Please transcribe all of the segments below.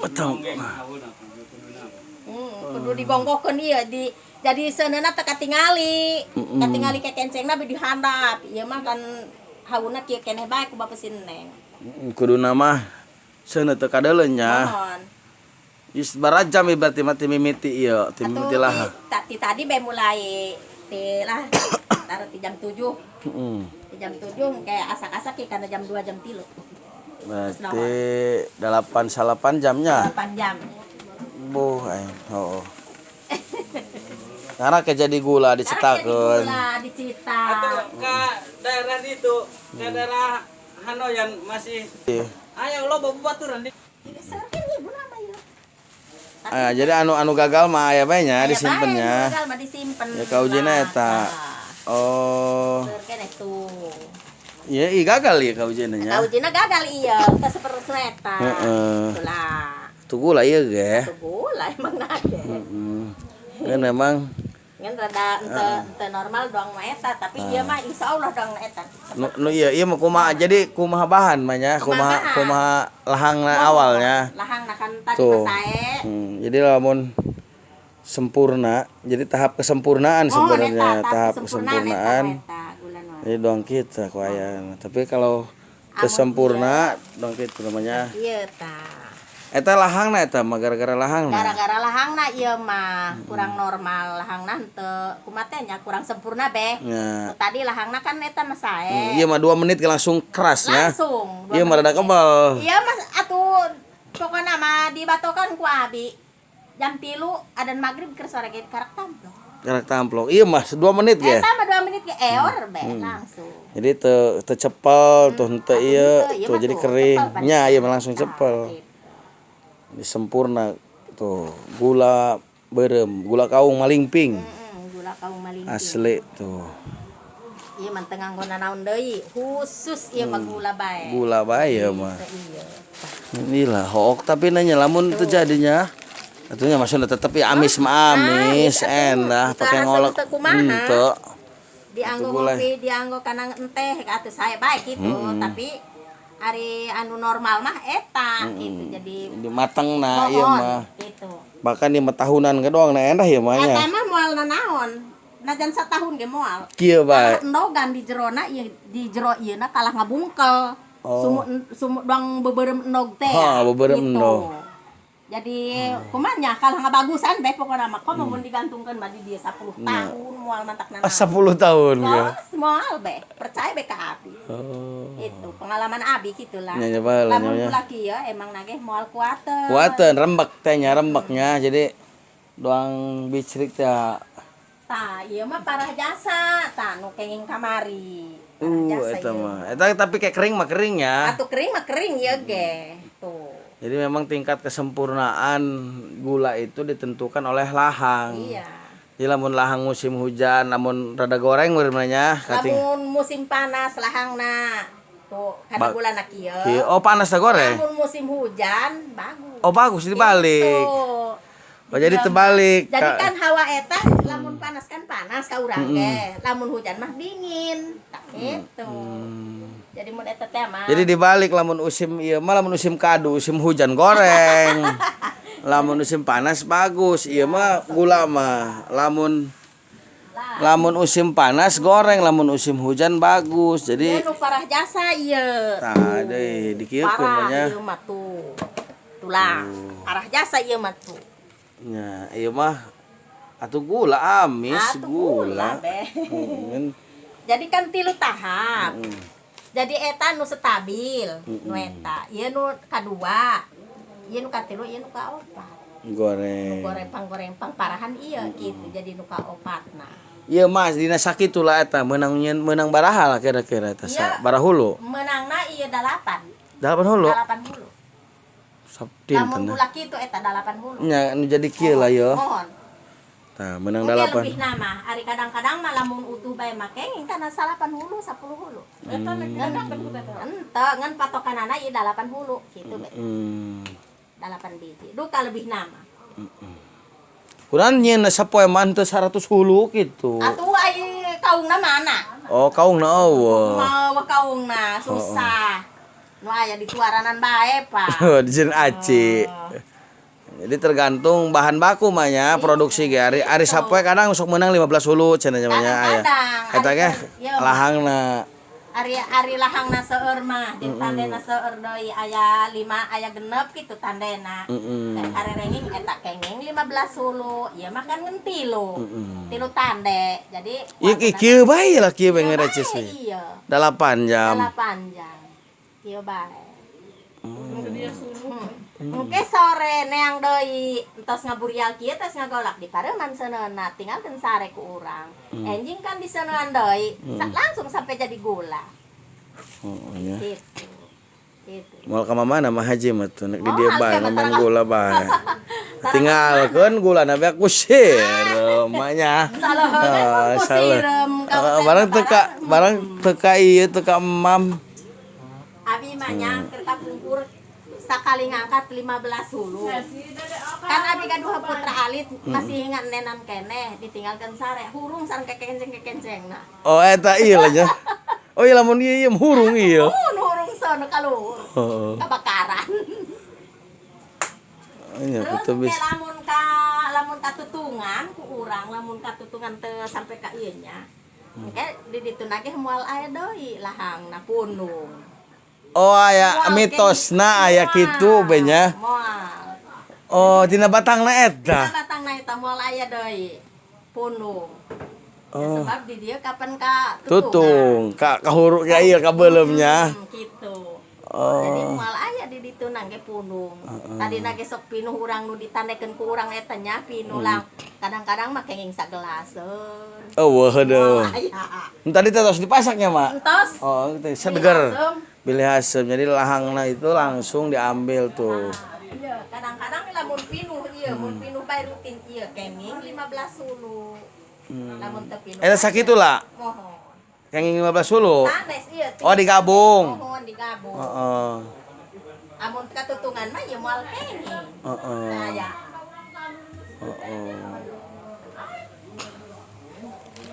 Betul. Kudu digonggokeun ieu di jadi seuneuna teu katingali. Katingali kekencengna be dihandap. Ieu mah kan hauna kieu keneh bae ku Bapak si Neng. Kuduna mah seuneu teu kadeuleun nya. Mohon. Geus barajam ieu berarti mah ti mimiti ieu, ti Atuh mimiti lah. Ti tadi be mulai ti lah taruh ti jam 7. Ti jam 7 kayak asak-asak ya karena jam 2, jam 3. Berarti 8 salapan jamnya. 8 jam. Buh, aing. Oh. Karena kayak jadi gula dicetakeun. Gula dicetak. Atau ke daerah itu, ke daerah Hanoi yang masih ayo lo baturan di Seueur ibu nama ya. Ah, jadi anu anu gagal mah aya bae nya Aya disimpennya. bae, gagal mah disimpen. Ya kaujina eta. Oh. Seueur keneh tuh. Iya, ih gagal ya kaujina nya. Kaujina gagal iya, teu seperti eta. Itulah. Tuh gula ieu ge. Tuh gula emang nage. Heeh. Kan memang Ngan rada ente ente normal doang mah eta, tapi ieu mah insyaallah doang eta. Nu, nu iya iya mah kumaha, jadi kumaha bahan mah nya, kumaha bahan. Kumaha lahangna awalnya. Lahangna kan tadi Tuh. mah sae. Jadi lamun sempurna, jadi tahap kesempurnaan Oh, sebenarnya eta, tahap kesempurnaan kesempurnaan. eta, eta, gula mah. Jadi doang kita ku aya. Tapi kalau kesempurna doang gitu namanya. Iya tah. Eta lahangna eta mah gara-gara lahangna. Gara-gara lahangna ieu mah kurang normal, lahangna henteu kumaha teh nya, kurang sempurna beh. Ya. Tadi lahangna kan eta mah sae. Iya mah 2 menit langsung keras ya. Langsung. Dua Iya mah rada menit. kebal. Iya mas atuh pokokna mah dibatokan ku abi. Jam 3 adan maghrib keur sore ge karak tamplok. Karak tamplok. Iya mah 2 menit ge. Eta mah 2 menit ge eor be langsung. Jadi teu teu cepel tuh henteu ieu Henteu, ieu tuh mah jadi tuh, kering. cepel pada. Nya ieu mah langsung Nah, cepel. gitu. Jadi sempurna tuh gula beureum, gula kaung malingping. Gula kaung malingping. Asli tuh. Ieu mah teu nganggo nanaon deui, khusus ieu mah gula bae. Gula bae ya mah. Teu iya. Inilah hook tapi nanya lamun terjadinya. Atunya maksudnya tetep ya amis mah amis, Amis, atuh. endah Teu pakai asa ngolok. teu kumaha. Henteu. Dianggo Atuh gula. ngopi, dianggo kana enteh atuh sae bae gitu, tapi ari anu normal mah eta gitu jadi Di mateng nah ieu mohon mah. gitu. Bahkan 5 tahunan ke doang nah endah ieu mah nya. Eta mah moal nanaon. Najan satahun ge moal. Kieu bae. Kalah endogan di jerona ieu, di jero ieu na kalah ngabungkel. Oh. Sumuk sumuk doang beubeurem endog teh. Ha, beubeurem gitu. endog. Jadi kumaha nya kalah ngabagusan bae pokona mah komo mun digantungkeun mah di dieu 10 tahun moal mantak Ah, nanaon. 10 tahun ya. Oh, moal be, percaya be ka abi. Oh. Itu pengalaman abi gitulah. Nya nya bae lah Lamun nya. gula kieu emang nageh moal kuateun. Kuateun rembek teh nya rembeknya jadi doang bicrik teh. Tah, ieu mah parah jasa, tah nu kenging kamari. Parah jasa Eta ieu. mah. Eta tapi kayak kering mah kering ya. Atuh kering mah kering ieu ge. Tuh. Jadi memang tingkat kesempurnaan gula itu ditentukan oleh lahang. Iya. Jadi lamun lahang musim hujan, lamun rada goreng benernya kating. Lamun musim panas lahangna tuh kana gulana kieu. Kieu. Oh, panas dah goreng. Lamun musim hujan bagus. Oh, bagus dibalik. Gitu. Oh, jadi terbalik. Jadi kan hawa eta lamun panas kan panas ka urang ge. Lamun hujan mah dingin. Tah gitu. Jadi mun eta teh mah. Jadi dibalik lamun musim ieu mah lamun musim kadu, musim hujan goreng. Lamun musim panas bagus, ieu mah gula mah. Lamun lamun musim panas goreng, lamun musim hujan bagus. Jadi Ieu nu parah jasa ieu. Tah deui dikieukeun Parah mah nya. ieu mah tuh. Tulah, parah jasa ieu mah tuh. Nya, ieu mah atuh gula amis. Atuh gula, gula. be. Hmm. Jadi kan tilu tahap. Jadi eta nu stabil, nu eta. Ieu nu kadua. Ieu nu katilu, ieu nu kaopat. Goreng. Goreng pang goreng pang parahan ieu gitu. Jadi nu kaopatna. Iya mas, dina sakitu lah eta meunang nyeun meunang baraha lah kira-kira eta Iya. baraha hulu. Menangna ieu 8. 8 hulu. 8 hulu. Sabdinten. Lamun gula kitu eta 8 hulu. Nya nu jadi kieu lah yo. Mohon. Tah meunang Mungkin 8. lebih nama. Ari kadang-kadang mah lamun utuh bae mah kenging kana 8 hulu, 10 hulu. Eta Ente ngan patokanana ieu 8 hulu gitu be. 8 biji. Duka lebih nama. Kurang nyieun sapoe mah teu 100 hulu gitu. Atuh ai kaungna mana? Oh, kaungna eueuh. Mau kaungna susah. Nu aya di tuaranan bae, Pak. Di jeung aci. Oh. Jadi tergantung bahan baku mah nya produksi ge ari ari sapoe kadang sok menang 15 hulu cenah nya mah nya aya. Kadang-kadang. Eta ge Iya, lahangna. Ari ari lahangna seueur mah, di tandena seueur deui aya 5 aya genep kitu tandena. Karerenging eta kenging 15 hulu, ieu mah kan ngan 3. 3 tande. Jadi Ieu kieu bae lah kieu bae ngerecis we. Iya. 8 jam. 8 jam. Kieu bae. Engke sore neang deui entos ngaburial kieu tos ngagolak di pareuman seuneuna tinggalkeun sare ku urang. Enjing kan diseuneuan deui, langsung sampai jadi gula. Oh, nya. Gitu. Gitu. Moal ka mana mah haji mah tuh nek di dieu Moal, bae siapa ngomen tahu. Gula bae. Tinggalkeun gulana bae ku sireum mah nya. Salah Ah, kan ku salah. sireum Ah, barang teka barang teka ieu teka emam. Abi mah nya keur kapungkur sakali ngangkat 15 hulu. Kan abi gaduh putra alit masih ingat nenan keneh ditinggalkan sare hurung sareng kekenceng-kekenceng nah. Oh eta ieu lah nya. Oh iya lamun ieu ieu hurung ieu. Mun hurung sono kaluhur. Heeh. Kebakaran. Nya Terus kitu ke bisa. lamun ka lamun katutungan ku urang lamun katutungan teu sampai ka ieu nya. Engke di ditu ge moal aya deui lahangna pundung. Oh aya Moal mitosna kenging. Aya kitu be nya. Moal. Oh tina batangna eta. Dina batangna eta moal aya deui. Pundung. Ya, Oh. sebab di dieu kapan ka Tutung ka kahuru ka ieu ka beuleumnya. Gitu. Jadi Oh. moal aya di ditu ge pundung. Tadina ge sok pinuh urang nu ditandekeun ku urang eta nya pinuh lang. Kadang-kadang mah kenging sagelaseun. Oh weuh deui. Moal aya. Tadi teh tos dipasaknya, Mak. Entos. Oh, itu seger. Asem. Bilih asem. Jadi lahangna itu langsung diambil tuh. Iya, kadang-kadang lamun pinuh ieu, mun pinuh bae rutin ieu kenging 15 hulu. Lamun teu pinuh. Eta sakitu lah. Mohon. Kenging 15 hulu. Sanes ieu. Oh, digabung. Mohon digabung. Heeh. Amun katutungan mah ieu moal kenging. Heeh. Nah, ya. Heeh.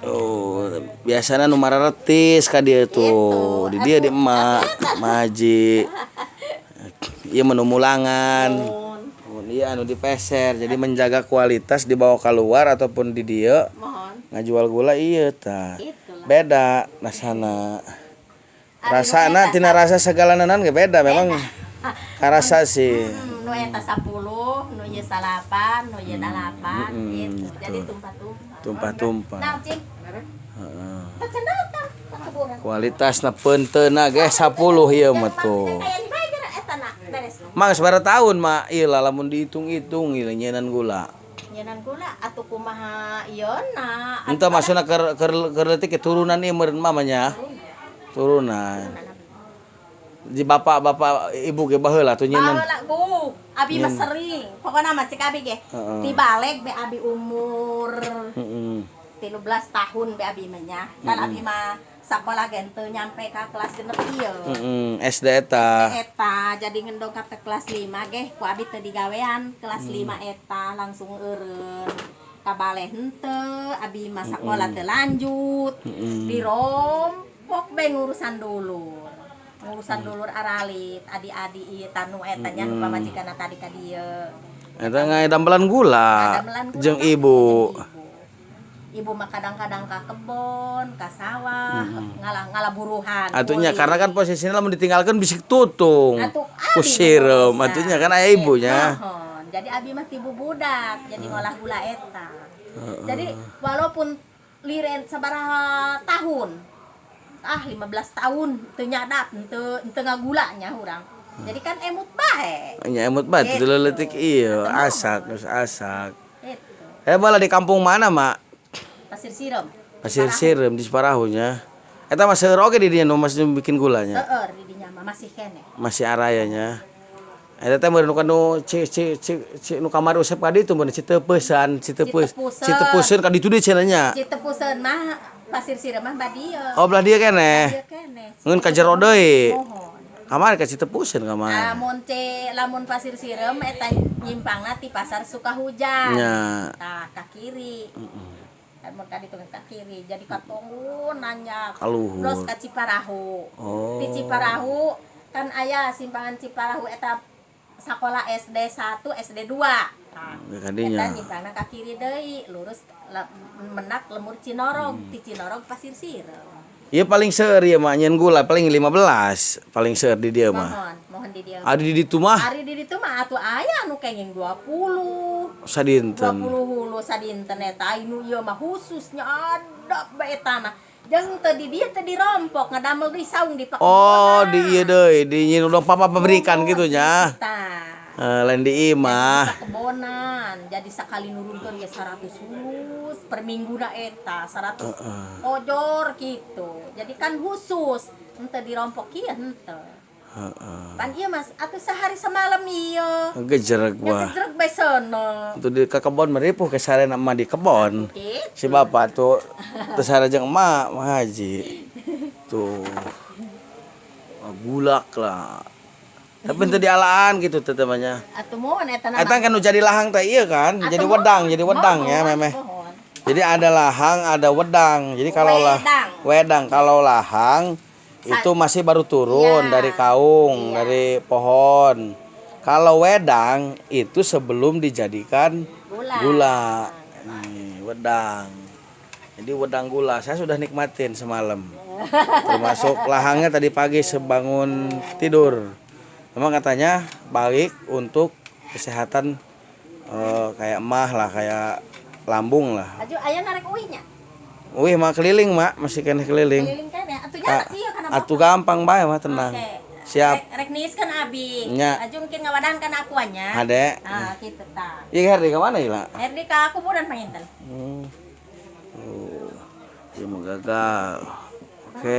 Oh, biasanya nu mararetis ka dieu tuh. Di dia di emak, Emak Haji. Ieu menu mulangan. Mohon. Mun ieu anu dipeser, jadi menjaga kualitas dibawa keluar ataupun di dieu Mohon. Ngajual gula iya tah. Itulah. Beda rasana. Ari Rasana nu eta tina rasa segala nanan ge beda memang. Karasa sih. Nu eta 10, nu ieu 9, nu ieu 8 gitu. Jadi tumpah-tumpah. Tumpah-tumpah. Nah, cing. Heeh. Teu cenah tah kakuburan. Kualitasna peunteuna ge 10 ieu mah tuh. Aya lima geura eta na beres. Mang sabaraha tahun mak ieu lah lamun dihitung-hitung ieu nyienan gula. Nyenan gula atuh kumaha ieuna. Entah maksudna keur keur keur leutik keturunan ieu meureun mamanya. Turunan. Di bapak-bapak ibu ge baheula tuh nyienan. Baheula bu, abi mah sering. Pokona mah cek abi ge. Dibalik be abi umur 13 tahun be abi mah nya. Kan abi mah sakola ge teu nyampe ka kelas 6 ieu. Heeh, SD eta. Eta jadi ngendongkap ke kelas 5 ge ku abi teu digawean kelas 5 eta langsung eureun. Kabaleh henteu abi mah sakola teu lanjut. Dirompok be ngurusan dulur. Ngurusan dulur aralit, adi-adi ieu tanu eta nya nu pamajikanna tadi ka dieu. Eta ngadamelan gula Ngadamelan gula jeung kan, ibu. jeung ibu. Ibu mah kadang-kadang ka kebon, ka sawah, ngalah ngalah buruhan. Atunya kuli. karena kan posisinya lamun ditinggalkan bisik tutung. Atuh Ku abi sireum nu atunya kan aya ibunya. Mohon. Jadi abi mah tibu budak, jadi ngolah gula eta. Jadi walaupun liren sabaraha tahun, ah 15 tahun teu nyadap, teu teu ngagulanya urang. Jadi kan emut bae. Nya emut bae Gitu. teu leutik ieu asak geus asak. Itu. Eh bala di kampung mana, Mak? Pasir Sireum. Pasir Sireum di Ciparahunya. Eta mah seueur oge di dinya nu masih bikin gulanya. Seueur di dinya mah masih keneh. Masih arayanya. Eta teh meureun nu ci ci ci ci nu kamari usep ka ditu mun Citepeusan, Citepeus. Citepuseun. Citepuseun ka ditu deui cenah nya. Citepuseun mah Pasir Sireum mah badieu. Oh belah dieu keneh. Dieu keneh. Ngeun ka jero deui. Mohon. Kamari ka Citepuseun kamari. Lamun ce lamun Pasir Sireum eta nyimpangna ti Pasar Sukahujan. Nya. Tah ka kiri. Lamun ka ditu ka kiri jadi ka tonggun nanjak. Ka luhur. Terus ka Ciparahu. Oh. Di Ciparahu kan aya simpangan Ciparahu eta Sekolah SD 1, SD 2. Nah, Ya, kadinya. eta nyimpangna ka kiri deui, lurus menak lembur Cinorog, ti Cinorog Pasir Sireum. Iya, paling seueur ieu mah nyeun gula paling 15, paling seueur di dieu mah. Mohon, mohon di dieu. Ada di ditu mah Ari di ditu mah atuh aya anu kenging 20. Sadinten. 20 hulu sadinten eta, anu ieu mah khususnya ada bae tanah. Jeung teu di dieu, teu dirompok, ngadamel deui saung di pakebunan. Oh, di ieu deui, di nyeun udang papa pabrikan gitu nya. Tah. Eh, lain di imah. Kebonan, jadi sekali nurunkeun ge 100 hulus per minggu na eta 100 ojor gitu. Jadi kan khusus henteu dirompok ieu, henteu. Pan ieu, Mas, atuh sehari semalam ieu. Gejereg Nya wah. gejereg bae sono. Itu di ke kebon meripuh ke sarena emak di kebon. Gitu. Si bapak tuh terus ada jeung emak mah haji. Tuh. Wah, gulak lah. Tapi itu dialaan gitu teh temannya. Atuh mohon eta Eta kan nu jadi lahang teh iya kan, jadi wedang, jadi wedang ya memeh. Mohon. Jadi ada lahang, ada wedang. Jadi kalau lah Wedang. Wedang, kalau lahang itu masih baru turun dari kaung, dari pohon. Kalau wedang itu sebelum dijadikan Gula. Gula. Nih, wedang. Jadi wedang gula saya sudah nikmatin semalam. Termasuk lahangnya tadi pagi sebangun tidur. Memang katanya baik untuk kesehatan, kayak mah lah, kayak lambung lah. Aju aya narek uihnya. Wih, mah keliling, Mak, masih kena keliling. Keliling keneh atuh Ah, nya ieu kana. atuh gampang bae mah, tenang. Oke. Siap. Rek niiskeun abi. Nya. Aju mungkin ngawadan kan akuannya. Hade. Ah, kitu tah. Iya, Herdi ke mana ya? Herdi ka kuburan panginten. Oh, dia mau gagal. Oke.